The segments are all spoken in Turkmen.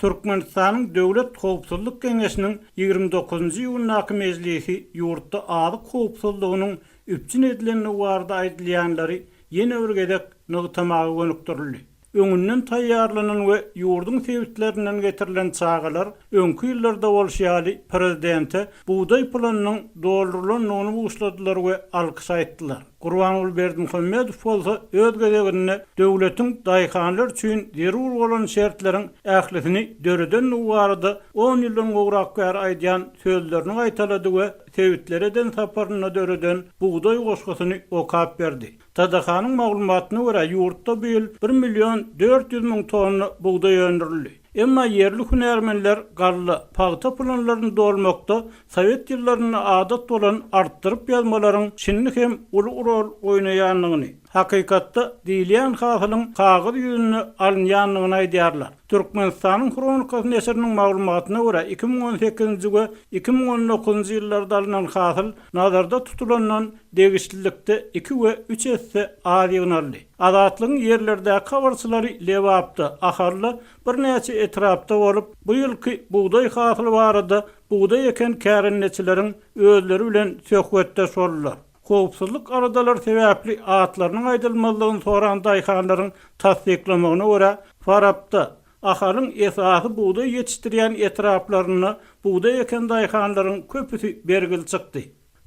Türkmenistanyň Döwlet howpsuzlyk geňeşiniň 29-njy iýundaky mejlisi ýurtda azyk howpsuzlygynyň üpjün edilendigi barada aýdylýanlary ýene bir gezek nygtamaga gönükdirildi. Öňünden taýýarlanan we ýurduň sebitlerinden getirilen çagalar öňki ýyllarda bolşy ýaly prezidente bugdaý planynyň doldurylandygyny buşladylar we alkyş aýtdylar. Gurbanguly Berdimuhamedow bolsa öz gezeginde döwletiň daýhanlar üçin zerur bolan şertleriň ählisini döredendigi barada on ýyldan gowrak bäri aýdýan sözlerini gaýtalady we sebitlere eden saparynda döreden bugdaý goşgusyny okap berdi. TDH-nyň maglumatyna görä, ýurtda bu ýyl bir million 400 müň tonna bugdaý öndürildi. Emma ýerli hünärmenler galla, pagta planlaryny dolmakda sowet ýyllarynda adat bolan artdyryp ýazmalaryň şindi hem uly rol oýnaýandygyny, hakykatda diýilýän hasylyň kagyz ýüzünde alynýandygyny aýdýarlar. Türkmenistanyň Hronikasy neşiriniň maglumatyna görä, 2018-nji we 2019-njy ýyllarda alnan hasyl nazarda tutulandan degişlilikde iki we üç esse az ýygnaldy. Azatlygyň ýerlerdäki habarçylary Lebapda, Ahalda, birnäçe etrapda bolup, bu ýylky bugdaý hasyly barada bugdaý eken kärendeçileriň özleri bilen söhbetdeş boldular. Howpsuzlyk aladalary sebäpli atlarynyň aýdylmazlygyny soran daýhanlaryň tassyklamagyna görä, Farapda, Ahalyň esasy bugdaý ýetişdirýän etraplarynda bugdaý eken daýhanlaryň köpüsi bergili çykdy.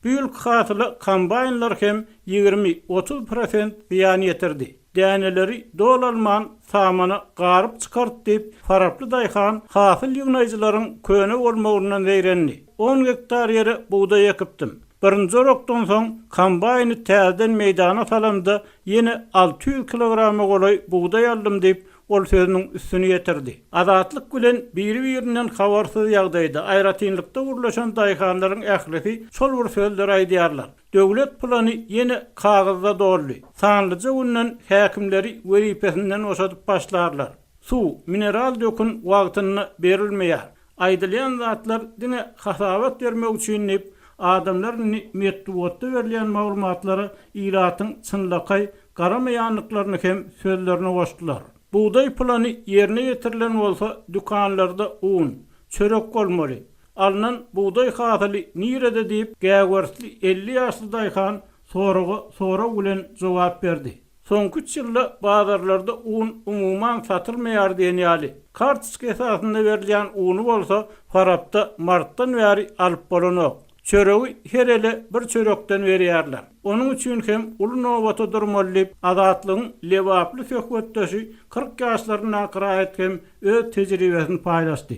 Bu ýylky hasyla kombaýnlar hem 20, 30 prosent zyýan ýetirdi. Däneleri doly alman, samana garyp çykardy diýip, faraply daýhan hasyl ýygnaýjylaryň köne bolmagyndan zeýrendi. On gektar ýere bugdaý ekipdim. Birinji orakdan soň kombaýny täzeden meýdana salamda ýene 600 kilograma golaý bugdaý aldym diýip, ol sözüniň üstüni ýetirdi. Azatlyk bilen biri-birinden habarsyz ýagdaýda, aýratynlykda gürleşen daýhanlaryň ählisi şol bir sözleri aýdýarlar. Döwlet plany ýene kagyzda doldy. Sanlyja günden häkimleri wezipesinden boşadyp başlarlar. Suw, mineral dökün wagtynda berilmeýär. Aýdylýan zatlar diňe hasabat bermek üçin diýip, adamlar indi metbugatda berilýän maglumatlara ilatyň çynlakaý garamaýandyklaryny hem sözlerine goşdular. Bugdaý plany ýerine ýetirilen bolsa dükanlarda un, çörek bolmaly. Alnan bugdaý hasyly nirede diýip, gäwersli 50 ýaşly daýhan soraga sorag bilen jogap berdi. Soňky üç ýylda bazarlarda un umuman satylmaýar diýen ýaly. Kartoçka esasynda berilýän uny bolsa Farapda martdan bäri alyp bolanok. Çöregi her ele bir çörekden berýärler. Onuň üçin hem uly nobata durmaly diýip, Azatlygyň lebaply söhbetdeşi 40 ýaşlaryndaky raýat hem öz tejribesini paýlaşdy.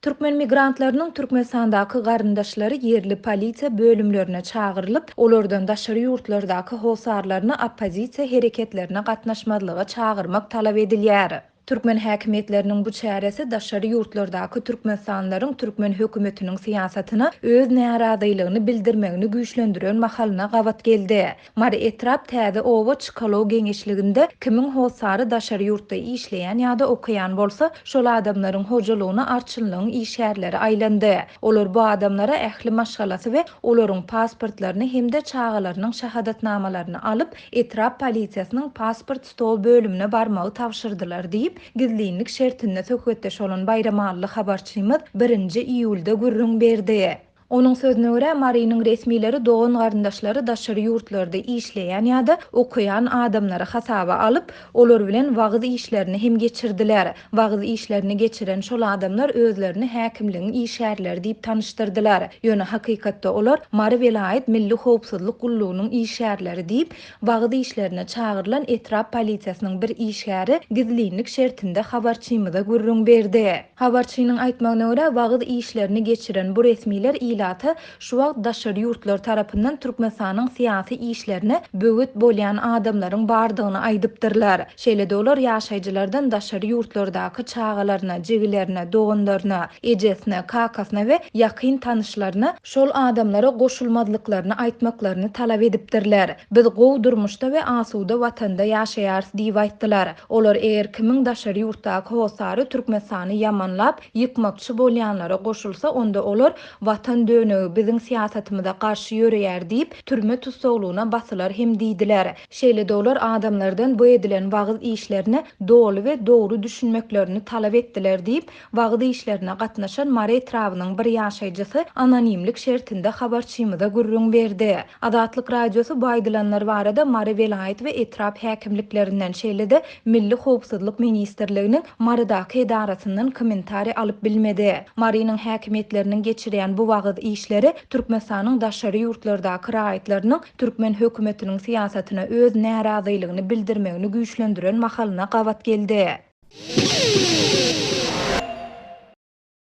Türkmen migrantlarynyň Türkmenistandaky garyndaşlary ýerli polisiýa bölümlerine çagyrylyp, olardan daşary ýurtlardaky hossarlaryny oppozisiýa hereketlerine gatnaşmazlyga çagyrmak talap edilýär. Türkmen häkimiýetleriniň bu çäresi daşary ýurtlardaky türkmenistanlylaryň türkmen hökümetiniň syýasatyna öz närazylygyny bildirmegini güýçlendiren mahalyna gabat geldi. Mary etrap Täze oba Çykalow geňeşliginde kimiň hossary daşary ýurtda işleýän ýa-da okaýan bolsa, şol adamlaryň hojalygyna arçynlygyň işgärleri aýlandy. Olar bu adamlara ähli maşgalasy we olaryň pasportlaryny hem-de çagalarynyň şahadatnamalaryny alyp, etrap polisiýasynyň pasport stol bölümine barmagy tabşyrdylar diýip, gizlinlik şertinde söhbetdeş bolan baýramally habarçymyz birinji iýulda gürrüň berdi. Onuň sözüne görä, Marynyň resmileri dogan-garyndaşlary daşary ýurtlarda işleýän ýa-da okaýan adamlary hasaba alyp, olar bilen wagyz işlerini hem geçirdiler. Wagyz işlerini geçiren şol adamlar özlerini häkimligiň işgärleri diýip tanyşdyrdylar. Ýöne hakykatda olar Mary welaýat Milli howpsuzlyk gullugynyň işgärleri diýip, wagyz işlerine çagyrylan etrap polisiýasynyň bir işgäri gizlinlik şertinde habarçymyza gürrüň berdi. Habarçynyň aýtmagyna görä, wagyz işlerini geçiren bu resmiler ilata şu wagt daşary ýurtlar tarapyndan Türkmenistanyň syýasy işlerine böwet bolýan adamlaryň bardygyny aýdypdyrlar. Şeýle-de olar ýaşaýjylardan daşary ýurtlardaky çagalaryna, jigilerine, doganlaryna, ejesine, kakasyna we ýakyn tanyşlaryna şol adamlara goşulmazlyklaryny aýtmaklaryny talap edipdirler. Biz gowy durmuşda we asuda watanda ýaşaýarys diýip aýtdylar. Olar eger kimiň daşary ýurtdaky hossary Türkmenistany ýamanlap, ýykmakçy bolýanlara goşulsa, onda olar Watan. Türkmen dönügi, biziň syýasatymyza garşy ýöreýär diýip, türme tussaglygyna basylar hem diýdiler. Şeýle-de olar adamlardan bu edilen wagyz işlerine doly we dogry düşünmeklerini talap etdiler diýip, wagyz işlerine gatnaşan Mary etrabynyň bir ýaşaýjysy anonimlik şertinde habarçymyza gürrüň berdi. Azatlyk Radiosy bu aýdylanlar barada Mary welaýat we etrap häkimliklerinden, şeýle-de Milli howpsuzlyk ministrliginiň Marydaky edarasyndan kommentariý alyp bilmedi. Marynyň häkimiýetleriniň geçirýän bu wagyz işleri Türkmenistanyň daşary ýurtlardaky raýatlarynyň türkmen hökümetiniň syýasatyna öz närazylygyny bildirmegini güýçlendiren mahalyna gabat geldi.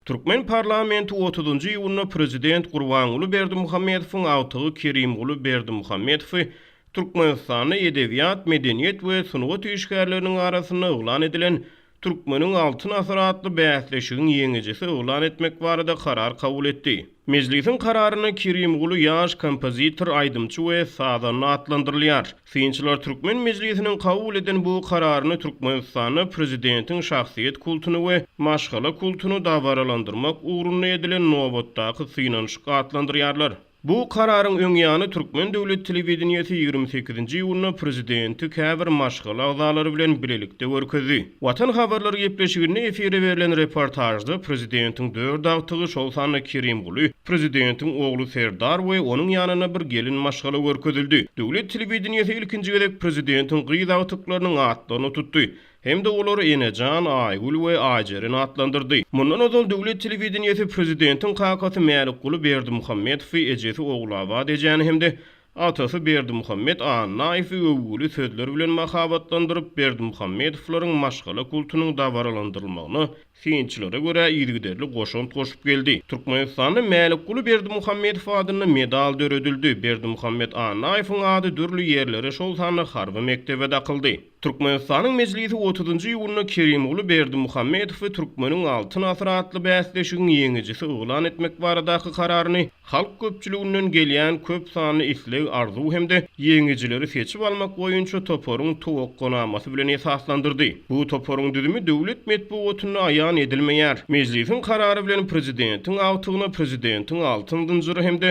Türkmen parlamenti otuzynjy iýunda prezident Gurbanguly Berdimuhamedowyň agtygy Kerimguly Berdimuhamedowy Türkmenistanda edebiýat, medeniýet we sungat işgärleriniň arasynda yglan edilen Türkmeniň Altyn asyry atly bäsleşigiň ýeňijisi yglan etmek barada karar kabul etdi. Mejlisiň kararynda Kerimguly ýaş kompozitor, aýdymçy we sazanda atlandyrylýar. Synçylar türkmen Mejlisiniň kabul eden bu kararyny Türkmenistanda prezidentiň şahsyýet kultuny we maşgala kultuny dabaralandyrmak ugrunda edilen nobatdaky synanyşyk atlandyrýarlar. Bu kararyň öň ýany türkmen döwlet telewideniýesi 28-nji iýunda prezidenti käbir maşgala agzalary bilen bilelikde görkezdi. Watan habarlary gepleşiginde efire berlen reportažda prezidentiň dört agtygy, şol sanda Kerimguly, prezidentiň ogly Serdar we onuň ýanynda bir gelin maşgala görkezildi. Döwlet telewideniýesi ilkinji gezek prezidentiň gyz agtyklarynyň atlaryny tutdy hem-de olary Enejan, Aýgül we Aýjeren atlandyrdy. Mundan ozal döwlet telewideniýesi prezidentiň kakasy Mälikguly Berdimuhamedowy, ejesi Ogulabat ejäni hem-de atasy Berdimuhamet Annaýewi öwgüli sözler bilen mahabatlandyryp, Berdimuhamedowlaryň maşgala kultunyň dabaralandyrylmagyna synçylara görä yzygiderli goşant goşup geldi. Türkmenistanda Mälikguly Berdimuhamedow adynda medal döredildi, Berdimuhamet Annaýewiň ady dürli ýerlere, şol sanda harby mekdebe dakyldy. Türkmenistanyň Mejlisi otuzynjy iýunda Kerimguly Berdimuhamedowy Türkmeniň Altyn asyry atly bäsleşigiň ýeňijisi yglan etmek baradaky kararyny halk köpçüliginden gelýän köp sanly isleg-arzuw hem-de ýeňijileri seçip almak boýunça toparyň towakganamasy bilen esaslandyrdy. Bu toparyň düzümi döwlet metbugatynda aýan edilmeýär. Mejlisiň karary bilen prezidentiň agtygyna prezidentiň altyn zynjyry hem-de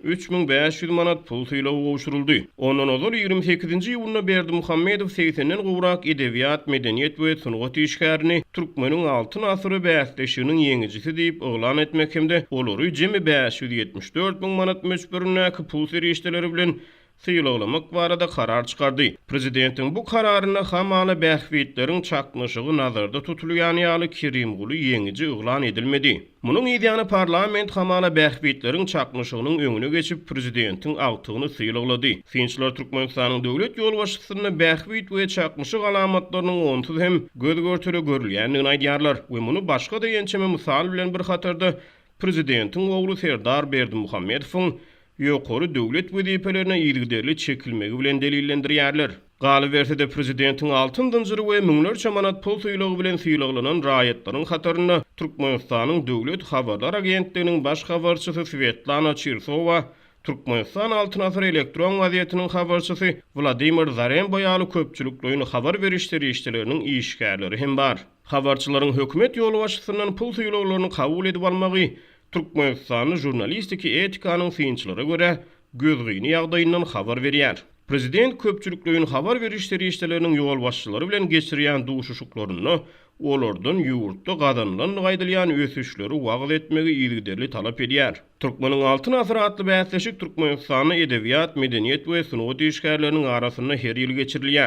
3500 manat pul sylagy gowşuryldy. Ondan ozal 28-nji iýunda Berdimuhamedow segsenden gowrak edebiýat, medeniýet we sungat işgärini Türkmeniň Altyn asyry bäsleşiginiň ýeňijisi diýip yglan etmek hem-de olary jemi 574 müň manat möçberindäki pul serişdeleri bilen sylaglamak barada karar çykardy. Prezidentiň bu kararynda hamala bähbitleriň çaknyşygy nazarda tutulýan ýaly Kerimguly ýeňiji yglan edilmedi. Munuň yzýany parlament hamala bähbitleriň çaknyşygynyň öňüne geçip, prezidentiň agtygyny sylaglady. Synçylar Türkmenistanyň döwlet ýolbaşçysynda bähbit we çaknyşyk alamatlarynyň onsuz hem göz-görtele görülýändigini aýdýarlar we muny başga-da ençeme mysal bilen bir hatarda prezidentiň ogly Serdar Berdimuhamedowyň ýokary döwlet wezipelerine yzygiderli çekilmegi bilen delillendirýärler. Galyberse-de, prezidentiň altyn zynjyry we müňlerçe manat pul sylagy bilen sylaglanan raýatlaryň hatarynda Türkmenistanyň Döwlet habarlar agentliginiň baş habarçysy Swetlana Çirsowa, Türkmenistan Altyn asyr elektron gazetiniň habarçysy Wladimir Zarembo ýaly köpçülikleýin habar beriş serişdeleriniň işgärleri hem bar. Habarçylaryň hökümet ýolbaşçysyndan pul sylaglaryny kabul edip almagy Türkmenistanda žurnalistiki etikanyň synçylara görä gözgyny ýagdaýyndan habar berýär. Prezident köpçülikleýin habar beriş serişdeleriniň ýolbaşçylary bilen geçirýän duşuşyklarynda olardan ýurtda gazanylandygy aýdylýan ösüşleri wagyz etmegi yzygiderli talap edýär. Türkmeniň Altyn asyry atly bäsleşik Türkmenistanda edebiýat, medeniýet we sungat işgärleriniň arasynda her ýyl geçirilýär.